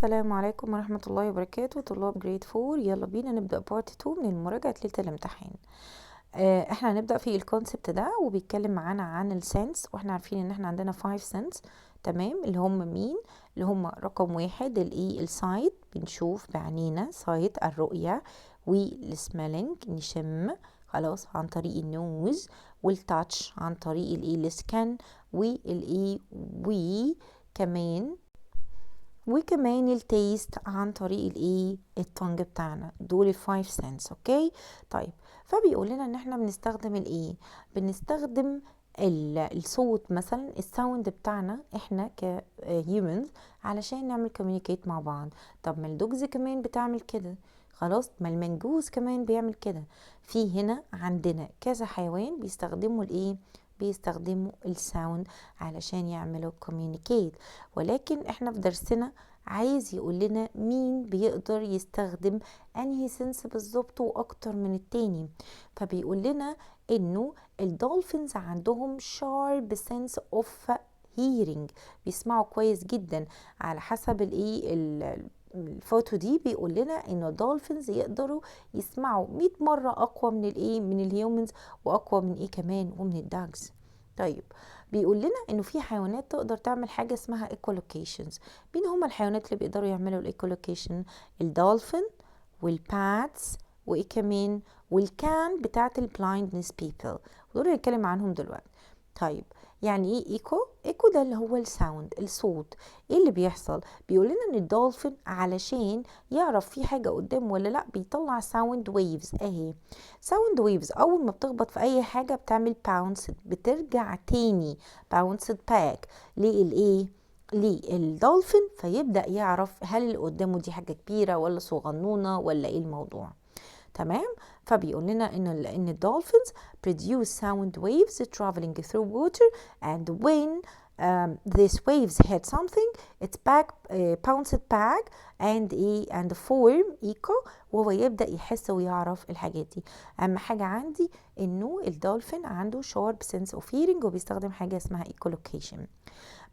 السلام عليكم ورحمة الله وبركاته، طلاب grade 4. يلا بينا نبدأ part 2 من مراجعة ليلة الامتحان. احنا هنبدأ في ال concept ده، وبيتكلم معانا عن ال sense، واحنا عارفين ان احنا عندنا 5 sense، تمام؟ اللي هم مين؟ اللي هم رقم واحد الايه؟ ال sight، بنشوف بعينينا، sight الرؤية، وال smelling نشم، خلاص، عن طريق ال nose، وال touch عن طريق الايه؟ ال skin، والايه؟ وكمان ال taste عن طريق الايه؟ ال tongue بتاعنا. دول ال five sense، okay؟ طيب، فبيقول لنا ان احنا بنستخدم الايه؟ بنستخدم الصوت مثلا، ال sound بتاعنا احنا ك humans علشان نعمل communicate مع بعض. طب ما ال dogs كمان بتعمل كده، خلاص؟ ما ال mongoose كمان بيعمل كده. في هنا عندنا كذا حيوان بيستخدموا الايه؟ بيستخدموا ال sound علشان يعملوا communicate. ولكن احنا في درسنا عايز يقول لنا مين بيقدر يستخدم انهي sense بالظبط واكتر من التاني. فبيقول لنا انه ال dolphins عندهم sharp sense of hearing، بيسمعوا كويس جدا. على حسب الايه؟ الفوتو دي، بيقول لنا انه ال dolphins يقدروا يسمعوا 100 مرة اقوى من الايه؟ من ال humans، واقوى من ايه كمان؟ ومن ال dogs. طيب، بيقول لنا انه في حيوانات تقدر تعمل حاجة اسمها echolocations. مين هم الحيوانات اللي بيقدروا يعملوا ال echolocation؟ ال dolphin وال bats، وايه كمان؟ وال cane بتاعت ال blindness people، ودول هنتكلم عنهم دلوقتي. طيب، يعني ايه echo؟ echo ده اللي هو ال sound، الصوت. ايه اللي بيحصل؟ بيقول لنا ان الدولفين علشان يعرف في حاجه قدامه ولا لا بيطلع sound waves. اهي sound waves، اول ما بتخبط في اي حاجه بتعمل bounce، بترجع تاني، bounce back للايه؟ للدولفين، فيبدأ يعرف هل اللي قدامه دي حاجة كبيرة ولا صغنونة ولا ايه الموضوع، تمام؟ فبيقول لنا ان ال dolphins produce sound waves traveling through water، and when these waves hit something، it's back bounced back and ايه؟ and form echo، وهو يبدأ يحس ويعرف الحاجات دي. اهم حاجة عندي انه الدولفين عنده sharp sense of hearing وبيستخدم حاجة اسمها echolocation.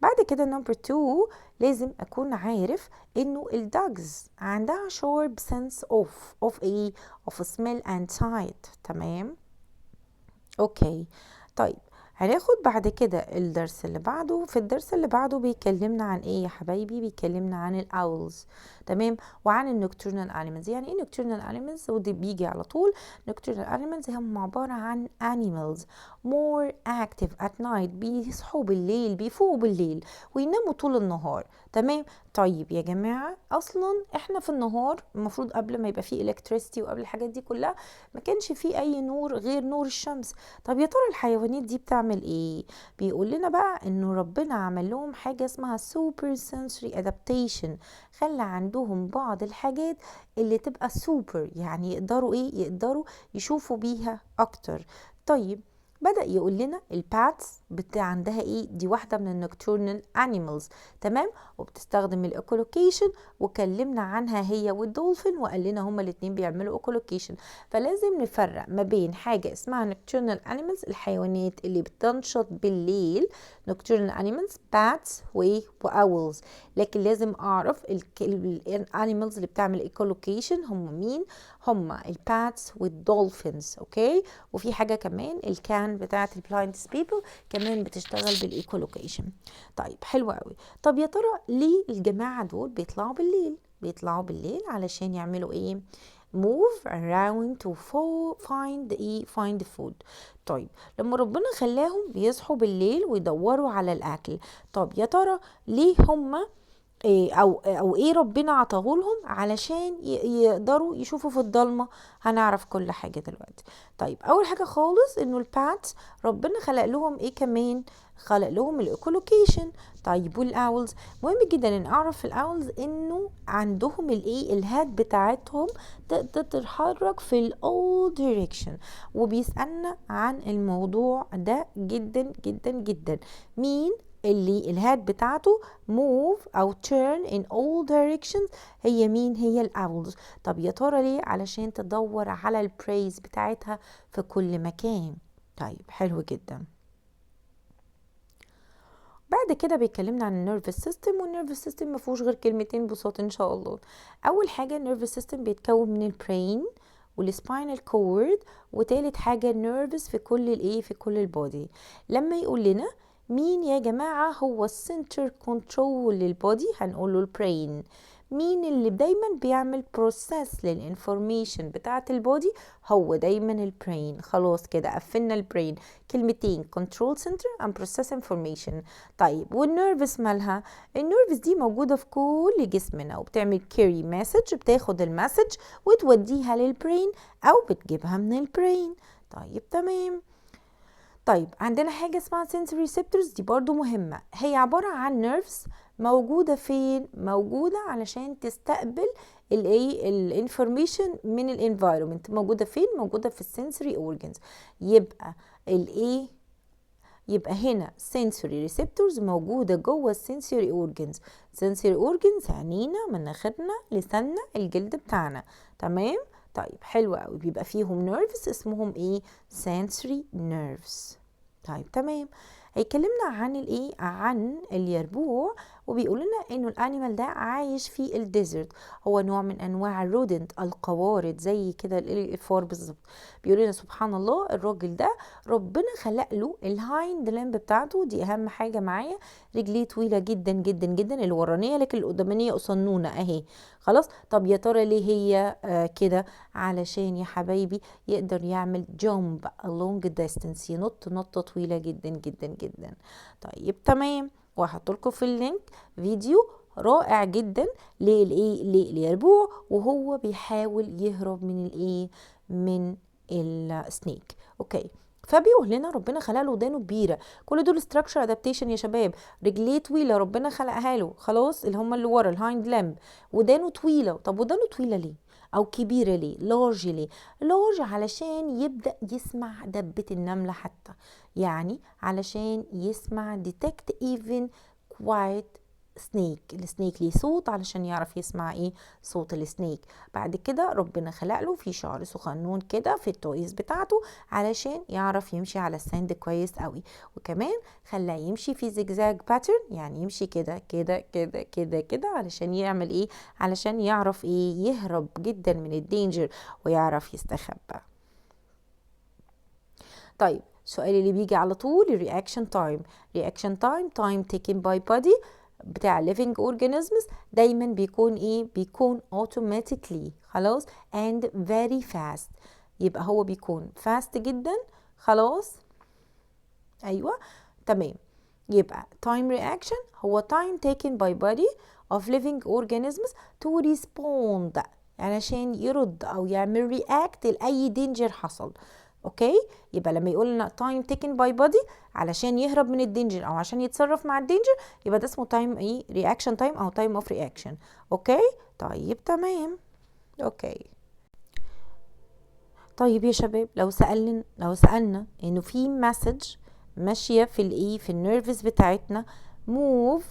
بعد كده number 2، لازم اكون عارف انه ال dogs عندها sharp sense of ايه؟ of smell and sight، تمام؟ okay، طيب، هناخد بعد كده الدرس اللي بعده. في الدرس اللي بعده بيكلمنا عن ايه يا حبايبي؟ بيكلمنا عن ال owls، تمام؟ وعن ال nocturnal animals. يعني ايه nocturnal animals؟ ودي بيجي على طول. nocturnal animals هم عبارة عن animals more active at night، بيصحوا بالليل، بيفوقوا بالليل ويناموا طول النهار، تمام؟ طيب يا جماعة، اصلا احنا في النهار المفروض قبل ما يبقى فيه electricity وقبل الحاجات دي كلها ما كانش فيه اي نور غير نور الشمس. طب يا ترى الحيوانات دي بتعمل ايه؟ بيقول لنا بقى انه ربنا عمل لهم حاجة اسمها super sensory adaptation، خلى عندهم بعض الحاجات اللي تبقى سوبر، يعني يقدروا ايه؟ يقدروا يشوفوا بيها اكتر. طيب، بدأ يقول لنا ال bats بتاع عندها ايه؟ دي واحدة من ال nocturnal animals، تمام؟ وبتستخدم ال echolocation، وكلمنا عنها هي والدولفين، وقال لنا هما الاتنين بيعملوا echolocation. فلازم نفرق ما بين حاجة اسمها nocturnal animals، الحيوانات اللي بتنشط بالليل، nocturnal animals bats و owls، لكن لازم اعرف ال animals اللي بتعمل echolocation هم مين؟ هم ال bats وال dolphins، okay؟ وفي حاجة كمان، ال cane بتاعت ال blind people كمان بتشتغل بال echolocation. طيب، حلو قوي. طب يا ترى ليه الجماعة دول بيطلعوا بالليل؟ بيطلعوا بالليل علشان يعملوا ايه؟ move around to find ايه؟ find food. طيب، لما ربنا خلاهم بيصحوا بالليل ويدوروا على الاكل، طب يا ترى ليه هم إيه او ايه ربنا عطاهولهم علشان يقدروا يشوفوا في الضلمه؟ هنعرف كل حاجه دلوقتي. طيب، اول حاجه خالص انه ال bats ربنا خلق لهم ايه كمان؟ خلق لهم ال echolocation. طيب، وال owls؟ مهم جدا ان اعرف في ال owls انه عندهم الايه؟ ال head بتاعتهم تقدر تتحرك في ال all direction، وبيسالنا عن الموضوع ده جدا جدا جدا. مين اللي ال head بتاعته move او turn in all directions؟ هي مين؟ هي ال owls. طب يا ترى ليه؟ علشان تدور على ال preys بتاعتها في كل مكان. طيب، حلو جدا. بعد كده بيكلمنا عن ال nervous system، وال nervous system ما فيهوش غير كلمتين بساط ان شاء الله. اول حاجة ال nervous system بيتكون من ال brain وال spinal cord، وتالت حاجة ال nerves في كل الايه؟ في كل ال body. لما يقول لنا مين يا جماعة هو ال center control لل body، هنقول له ال brain. مين اللي دايما بيعمل process لل information بتاعه ال body؟ هو دايما ال brain. خلاص كده قفلنا ال brain، كلمتين: control center and process information. طيب، وال nerves مالها؟ ال nerves دي موجودة في كل جسمنا وبتعمل carry message، بتاخد ال message وتوديها لل brain او بتجيبها من ال brain. طيب تمام. طيب، عندنا حاجة اسمها sensory receptors، دي برضو مهمة. هي عبارة عن nerves موجودة فين؟ موجودة علشان تستقبل الايه؟ ال information من ال environment. موجودة فين؟ موجودة في ال sensory organs. يبقى الايه؟ يبقى هنا sensory receptors موجودة جوه ال sensory organs. sensory organs: عينينا، مناخيرنا، لساننا، الجلد بتاعنا. تمام؟ طيب، حلو قوي. بيبقى فيهم nerves اسمهم ايه؟ sensory nerves. طيب تمام. هيكلمنا عن الايه؟ عن اليربوع، وبيقول لنا انه ال animal ده عايش في ال desert، هو نوع من انواع ال rodent، القوارض، زي كده الفار بالظبط. بيقول لنا سبحان الله، الراجل ده ربنا خلق له ال hind limb بتاعته، دي اهم حاجة معايا، رجليه طويلة جدا جدا جدا الورانيه، لكن القدامانيه قصنونه اهي. خلاص، طب يا ترى ليه هي كده؟ علشان يا حبايبي يقدر يعمل jump a long distance، ينط نطه طويلة جدا جدا جدا. طيب تمام. وهحط لكم في ال link فيديو رائع جدا للايه؟ لليربوع وهو بيحاول يهرب من الايه؟ من ال snake. okay، فبيقول لنا ربنا خلق له ودانه كبيره. كل دول structure adaptation يا شباب. رجليه طويلة ربنا خلقها له، خلاص، اللي هم اللي ورا ال hind limb. ودانه طويله. طب ودانه طويلة ليه او كبيرة ليه؟ large ليه؟ large علشان يبدا يسمع دبه النملة حتى، يعني علشان يسمع detect even quiet snake. ال snake ليه صوت، علشان يعرف يسمع ايه؟ صوت ال snake. بعد كده ربنا خلق له في شعر صغنون كده في ال toes بتاعته علشان يعرف يمشي على ال sand كويس قوي، وكمان خلاه يمشي في zigzag pattern، يعني يمشي كده كده كده كده كده، علشان يعمل ايه؟ علشان يعرف ايه؟ يهرب جدا من ال danger ويعرف يستخبى. طيب، السؤال اللي بيجي على طول: reaction time. reaction time، time taken by body بتاع living organisms، دايما بيكون ايه؟ بيكون automatically، خلاص، and very fast. يبقى هو بيكون fast جدا. خلاص، ايوه تمام. يبقى time reaction هو time taken by body of living organisms to respond، علشان يرد او يعمل react لاي danger حصل. okay، يبقى لما يقول لنا time taken by body علشان يهرب من ال danger او عشان يتصرف مع ال danger، يبقى ده اسمه time ايه؟ reaction time او time of reaction. okay، طيب تمام. okay، طيب يا شباب، لو سألنا انه في message ماشية في الايه؟ في ال nerves بتاعتنا move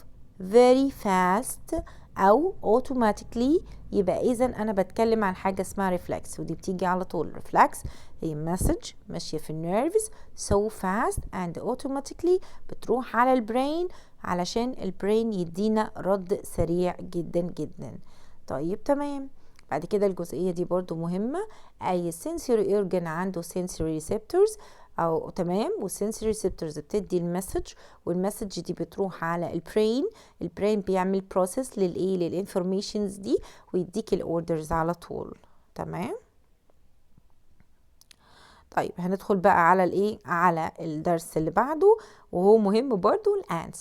very fast او automatically، يبقى اذا انا بتكلم عن حاجة اسمها reflex، ودي بتيجي على طول. reflex هي message ماشية في ال nerves so fast and automatically، بتروح على ال brain علشان ال brain يدينا رد سريع جدا جدا. طيب تمام. بعد كده الجزئية دي برضو مهمة: أي sensory organ عنده sensory receptors أو تمام، وال sensory receptors بتدي ال message، وال message دي بتروح على ال brain. ال brain بيعمل process للايه؟ لل informations دي، ويديك ال orders على طول. تمام. طيب، هندخل بقى على الايه؟ على الدرس اللي بعده، وهو مهم برضو: ال ants.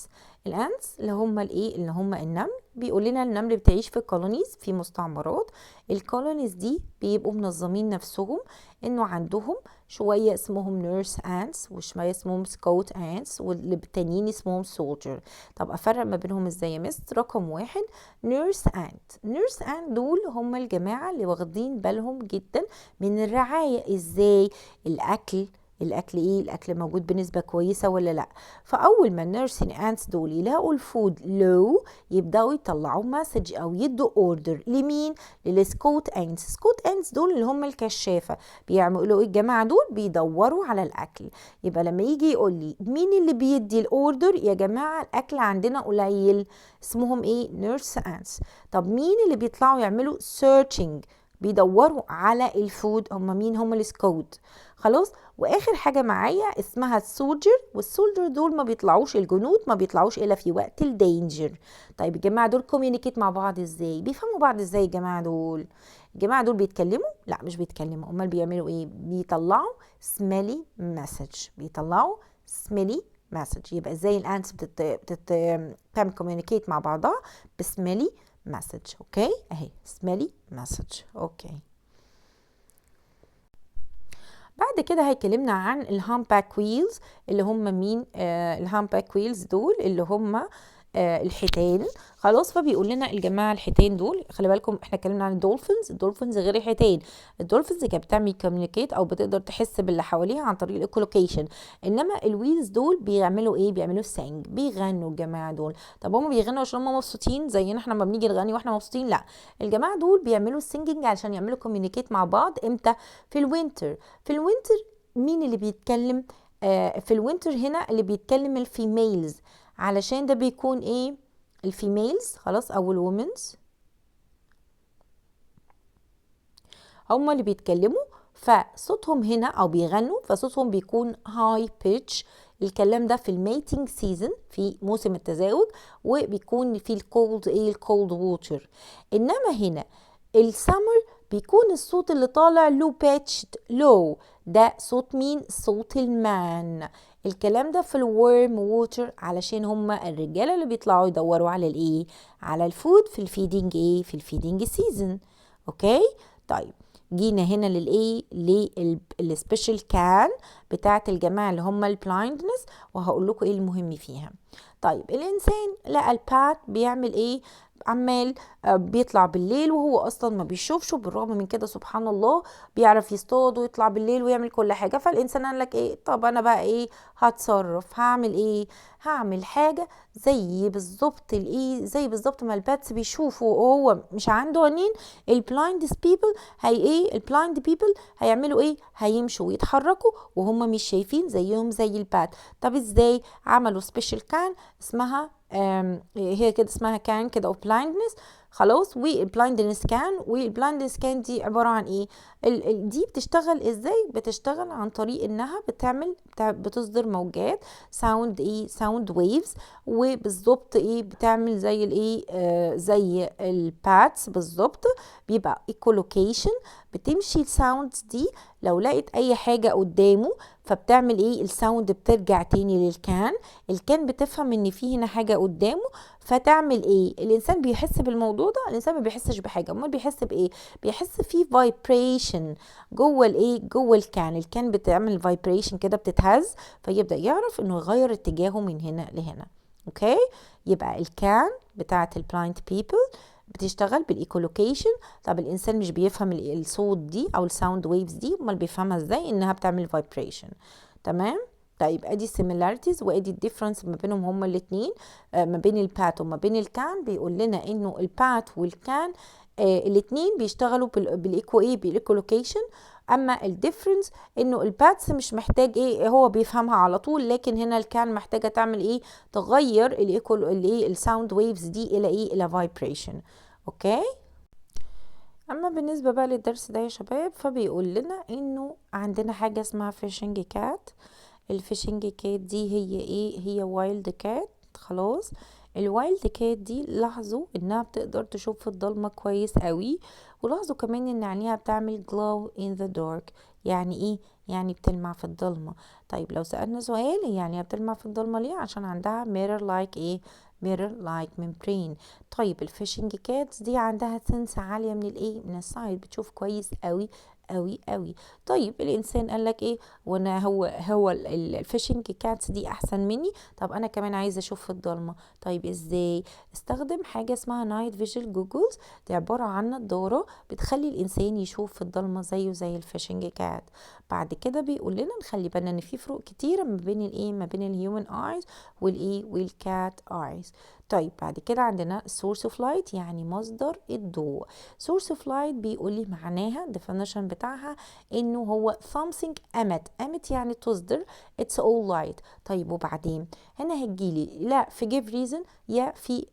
ال ants اللي هم الايه؟ اللي هم النمل. بيقول لنا النمل بتعيش في colonies، في مستعمرات. ال colonies دي بيبقوا منظمين نفسهم، انه عندهم شوية اسمهم nurse ants، وشوية اسمهم scout ants، واللي التانيين اسمهم soldier. طب افرق ما بينهم ازاي يا مس؟ رقم 1، nurse ant. nurse ant دول هم الجماعة اللي واخدين بالهم جدا من الرعايه. ازاي؟ الاكل، الاكل ايه؟ الاكل موجود بنسبة كويسة ولا لا؟ فاول ما ال nursing ants دول يلاقوا ال food low، يبداوا يطلعوا message او يدوا order لمين؟ لل scout ants. scout ants دول اللي هم الكشافه. بيعملوا ايه الجماعة دول؟ بيدوروا على الاكل. يبقى لما يجي يقول لي مين اللي بيدي ال order يا جماعة الاكل عندنا قليل، اسمهم ايه؟ nurse ants. طب مين اللي بيطلعوا يعملوا searching، بيدوروا على ال food؟ هم مين؟ هم ال scout. خلاص. واخر حاجة معايا اسمها ال soldier، وال soldier دول ما بيطلعوش، الجنود ما بيطلعوش الا في وقت ال danger. طيب الجماعة دول communicate مع بعض ازاي؟ بيفهموا بعض ازاي الجماعة دول؟ الجماعة دول بيتكلموا؟ لا، مش بيتكلموا. امال بيعملوا ايه؟ بيطلعوا smelly message. بيطلعوا smelly message. يبقى ازاي ال ants بتعمل communicate مع بعضها؟ ب smelly message. okay، اهي smelly message. okay، بعد كده هيكلمنا عن ال humpback whales، اللي هم مين؟ ال humpback whales دول اللي هم الحيتان. خلاص، فبيقول لنا الجماعة الحيتان دول، خلي بالكم احنا اتكلمنا عن ال dolphins، ال dolphins غير الحيتان. ال dolphins كانت بتعمل communicate او بتقدر تحس باللي حواليها عن طريق ال echolocation، انما ال whales دول بيعملوا ايه؟ بيعملوا sing، بيغنوا الجماعة دول. طب هم بيغنوا عشان هم مبسوطين زينا احنا لما بنيجي نغني واحنا مبسوطين؟ لا، الجماعة دول بيعملوا singing عشان يعملوا communicate مع بعض. امتى؟ في ال winter. في ال winter مين اللي بيتكلم؟ في ال winter هنا اللي بيتكلم ال females، علشان ده بيكون ايه؟ ال females خلاص او ال womens هما اللي بيتكلموا، فصوتهم هنا او بيغنوا فصوتهم بيكون high pitch. الكلام ده في ال mating season، في موسم التزاوج، وبيكون في ال cold ايه؟ ال cold water. انما هنا السمر بيكون الصوت اللي طالع low pitched low، ده صوت مين؟ صوت ال man. الكلام ده في ال warm water علشان هما الرجالة اللي بيطلعوا يدوروا على الايه؟ على ال food في ال feeding ايه؟ في ال feeding season. okay، طيب جينا هنا للايه؟ لل special can بتاعت الجماعة اللي هم ال blindness، وهقول لكم ايه المهم فيها. طيب الانسان لقى ال bat بيعمل ايه؟ عمال بيطلع بالليل وهو اصلا ما بيشوفش، وبالرغم من كده سبحان الله بيعرف يصطاد ويطلع بالليل ويعمل كل حاجة. فالانسان قال لك ايه؟ طب انا بقى ايه هتصرف؟ هعمل ايه؟ هعمل حاجة زي بالظبط الايه؟ زي بالظبط ما ال bats بيشوفوا وهو مش عنده عينين. ال blind people هي ايه؟ ال blind people هيعملوا ايه؟ هيمشوا ويتحركوا وهم مش شايفين زيهم زي ال bat. طب ازاي؟ عملوا special can اسمها هي كده اسمها can كده of blindness. خلاص، وال blindness can، وال blindness can دي عبارة عن ايه؟ دي بتشتغل ازاي؟ بتشتغل عن طريق انها بتصدر موجات sound ايه؟ sound waves، وبالظبط ايه؟ بتعمل زي الايه؟ زي ال bats بالظبط، بيبقى echolocation. بتمشي ال sounds دي لو لقيت اي حاجة قدامه فبتعمل ايه؟ ال sound بترجع تاني لل can، ال can بتفهم ان في هنا حاجة قدامه فتعمل ايه؟ الانسان بيحس بالموضوع ده؟ الانسان ما بيحسش بحاجة. امال بيحس بايه؟ بيحس في vibration جوه الايه؟ جوه ال can. ال can بتعمل vibration كده، بتتهز، فيبدا يعرف انه يغير اتجاهه من هنا لهنا. okay، يبقى ال can بتاعه ال blind people بتشتغل بال echolocation. طب الانسان مش بيفهم الصوت دي او ال sound waves دي، امال بيفهمها ازاي؟ انها بتعمل vibration. تمام. طيب ادي similarities وادي ال difference ما بينهم هما الاثنين، ما بين ال bat وما بين ال can. بيقول لنا انه ال bat وال can الاثنين بيشتغلوا بال echo ايه؟ بال echolocation. اما ال difference انه ال bats مش محتاج ايه، هو بيفهمها على طول، لكن هنا ال can محتاجه تعمل ايه؟ تغير ال echo الايه؟ ال sound waves دي الى ايه؟ الى vibration. okay، اما بالنسبة بقى للدرس ده يا شباب، فبيقول لنا انه عندنا حاجة اسمها fishing cat. ال fishing cat دي هي ايه؟ هي wild cat. خلاص، ال wild cat دي لاحظوا انها بتقدر تشوف في الضلمة كويس قوي، ولاحظوا كمان ان عينيها بتعمل glow in the dark. يعني ايه؟ يعني بتلمع في الضلمة. طيب لو سألنا سؤال، هي يعني بتلمع في الضلمة ليه؟ عشان عندها mirror like ايه؟ mirror like membrane. طيب ال fishing cats دي عندها sense عالية من الايه؟ من ال sight، بتشوف كويس قوي قوي قوي. طيب الانسان قال لك ايه؟ وانا هو ال fishing cats دي احسن مني، طب انا كمان عايزه اشوف في الضلمه. طيب ازاي؟ استخدم حاجه اسمها night vision goggles، دي عباره عن نضاره بتخلي الانسان يشوف في الضلمه زيه زي ال fishing cat. بعد كده بيقول لنا نخلي بالنا ان في فروق كتيره ما بين الايه؟ ما بين ال human eyes والايه؟ وال cat eyes. طيب بعد كده عندنا source of light، يعني مصدر الضوء. source of light بيقول لي معناها definition بتاعها انه هو something emit، emit يعني تصدر its own light. طيب وبعدين هنا هتجيلي لا في give reason يا في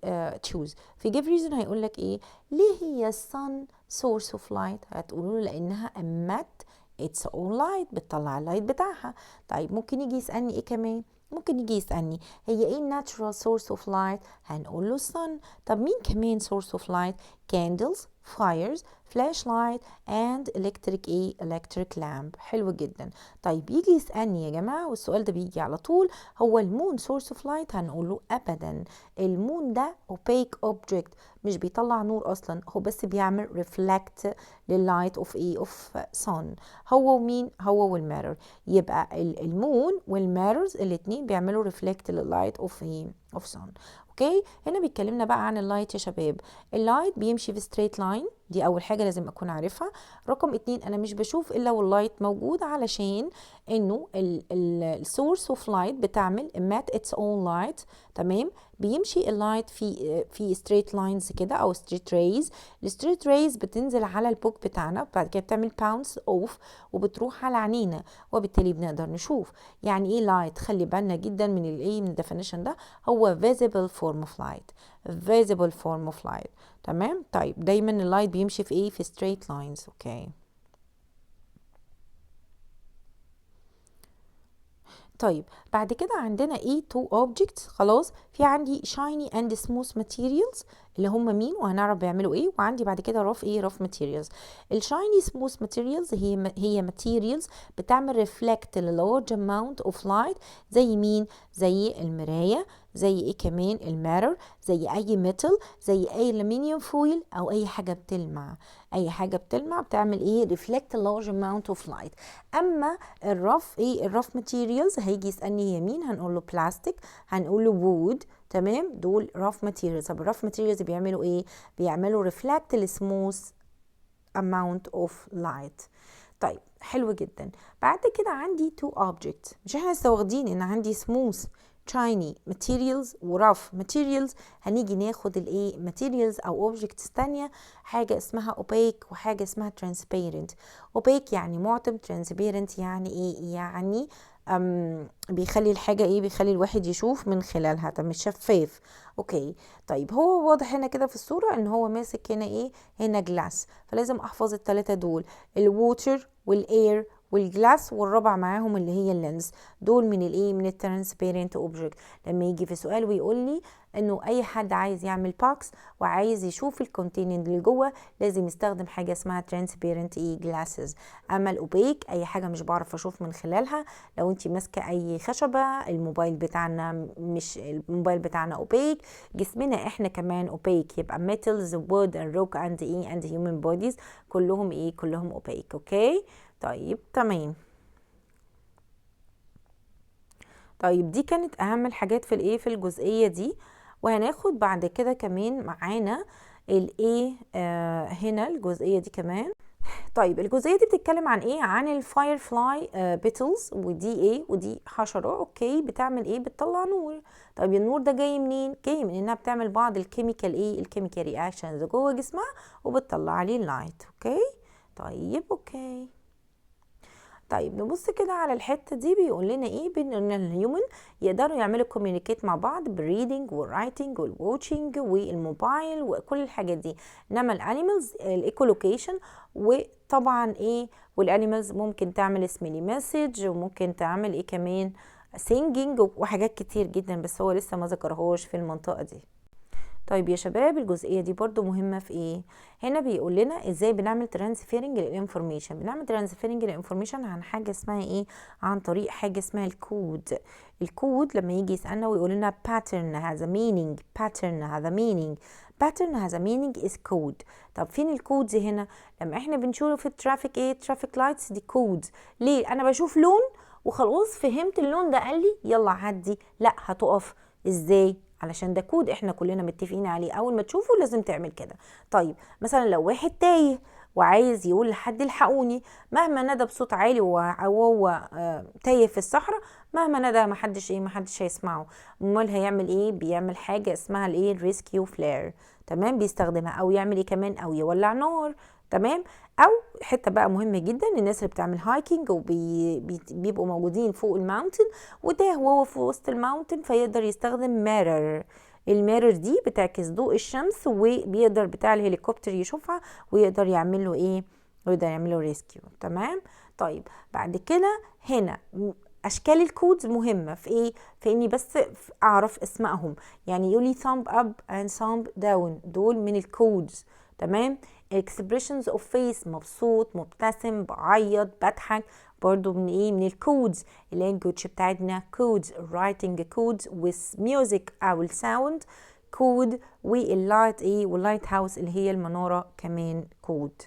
choose. في give reason هيقول لك ايه؟ ليه هي sun source of light؟ هتقولوا له لانها emit its own light، بتطلع ال light بتاعها. طيب ممكن يجي يسألني ايه كمان؟ ممكن يجي يسألني هي ايه natural source of light؟ هنقول له sun. طب مين كمان source of light؟ candles، fires، flashlight and electric ايه؟ electric lamp. حلو جدا. طيب يجي يسألني يا جماعة، والسؤال ده بيجي على طول، هو ال moon source of light؟ هنقول له أبدا، ال moon ده opaque object، مش بيطلع نور أصلا، هو بس بيعمل reflect لل light of ايه؟ of sun. هو ومين؟ هو وال mirror. يبقى ال moon وال mirrors الاتنين بيعملوا reflect لل light of ايه؟ of sun. okay، هنا بيتكلمنا بقى عن ال light يا شباب. ال light بيمشي في straight line، دي اول حاجه لازم اكون عارفها. رقم 2، انا مش بشوف الا وال light موجود، علشان انه ال source of light بتعمل emit its own light. تمام، بيمشي ال light في straight lines كده او straight rays. ال straight rays بتنزل على ال book بتاعنا، بعد كده بتعمل bounce off وبتروح على عينينا، وبالتالي بنقدر نشوف. يعني ايه light؟ خلي بالنا جدا من الايه؟ من ال definition ده، هو visible form of light، visible form of light. تمام. طيب دايما ال light بيمشي في ايه؟ في straight lines. okay. طيب بعد كده عندنا ايه؟ two objects. خلاص، في عندي shiny and smooth materials اللي هم مين؟ وهنعرف بيعملوا ايه. وعندي بعد كده rough ايه؟ rough materials. ال shiny smooth materials هي materials بتعمل reflect large amount of light، زي مين؟ زي المراية، زي ايه كمان؟ ال mirror، زي اي metal، زي اي aluminum foil، او اي حاجة بتلمع. اي حاجة بتلمع بتعمل ايه؟ reflect large amount of light. اما ال rough ايه؟ ال rough materials هيجي يسألني هي مين؟ هنقول له بلاستيك، هنقول له wood. تمام، دول rough materials. طب ال rough materials بيعملوا ايه؟ بيعملوا reflect ال smooth amount of light. طيب حلو جدا. بعد كده عندي two objects، مش احنا لسه واخدين ان عندي smooth shiny materials و rough materials؟ هنيجي ناخد الايه؟ materials او objects تانية، حاجة اسمها opaque وحاجة اسمها transparent. opaque يعني معتم، transparent يعني ايه؟ يعني بيخلي الحاجة ايه؟ بيخلي الواحد يشوف من خلالها، طب مش شفاف. okay. طيب هو واضح هنا كده في الصورة ان هو ماسك هنا ايه؟ هنا glass، فلازم احفظ التلاتة دول، ال water وال air وال glass، والرابع معاهم اللي هي ال lens. دول من الايه؟ من ال transparent object. لما يجي في سؤال ويقول لي انه اي حد عايز يعمل box وعايز يشوف ال content اللي جوه لازم يستخدم حاجه اسمها transparent ايه؟ glasses. اما ال opaque اي حاجه مش بعرف اشوف من خلالها، لو انت ماسكه اي خشبه، الموبايل بتاعنا، مش الموبايل بتاعنا opaque، جسمنا احنا كمان opaque، يبقى metals، wood and rock and ايه؟ and human bodies كلهم ايه؟ كلهم opaque. okay. طيب تمام. طيب دي كانت اهم الحاجات في الايه؟ في الجزئيه دي. وهناخد بعد كده كمان معانا الايه؟ هنا الجزئيه دي كمان. طيب الجزئيه دي بتتكلم عن ايه؟ عن ال firefly beetles، ودي ايه؟ ودي حشره. okay، بتعمل ايه؟ بتطلع نور. طيب النور ده جاي منين؟ جاي من انها بتعمل بعض ال chemical ايه؟ ال chemical reactions جوه جسمها وبتطلع عليه ال light. okay. طيب okay. طيب نبص كده على الحتة دي، بيقول لنا ايه؟ بان ال human يقدروا يعملوا communicate مع بعض بال reading وال writing وال watching والموبايل وكل الحاجات دي، انما ال animals ال echolocation، وطبعا ايه؟ وال animals ممكن تعمل smelly message، وممكن تعمل ايه كمان؟ singing وحاجات كتير جدا، بس هو لسه ما ذكرهوش في المنطقة دي. طيب يا شباب، الجزئية دي برضو مهمة في ايه؟ هنا بيقول لنا ازاي بنعمل transferring لل information. بنعمل transferring لل information عن حاجة اسمها ايه؟ عن طريق حاجة اسمها ال code. ال code لما يجي يسألنا ويقول لنا pattern has a meaning، pattern has a meaning، pattern has a meaning is code. طب فين ال codes هنا؟ لما احنا بنشوف في ال traffic ايه؟ traffic lights، دي codes. ليه؟ انا بشوف لون وخلاص فهمت اللون ده، قال لي يلا عدي، لا هتقف. ازاي؟ علشان ده كود احنا كلنا متفقين عليه، اول ما تشوفه لازم تعمل كده. طيب، مثلا لو واحد تايه وعايز يقول لحد الحقوني، مهما ندى بصوت عالي وهو تايه في الصحراء، مهما ندى محدش ايه؟ محدش هيسمعه. امال هيعمل ايه؟ بيعمل حاجة اسمها الايه؟ ال rescue flare، تمام؟ بيستخدمها، او يعمل ايه كمان؟ او يولع نار، تمام؟ او حتة بقى مهمة جدا، الناس اللي بتعمل hiking وبيبقوا موجودين فوق ال mountain وتاه وهو في وسط ال mountain، فيقدر يستخدم mirror. ال mirror دي بتعكس ضوء الشمس، وبيقدر بتاع الهليكوبتر يشوفها ويقدر يعمل له ايه؟ ويقدر يعمل له rescue، تمام؟ طيب، بعد كده هنا اشكال ال codes مهمة في ايه؟ في اني بس اعرف اسمائهم. يعني يقول لي thumb up and thumb down، دول من ال codes، تمام؟ expressions of face، مبسوط، مبتسم، بعيط، بضحك، برضو من ايه؟ من ال codes. ال language بتاعتنا codes، writing codes، with music او ال sound code، وال light ايه؟ وال lighthouse اللي هي المنارة كمان كود.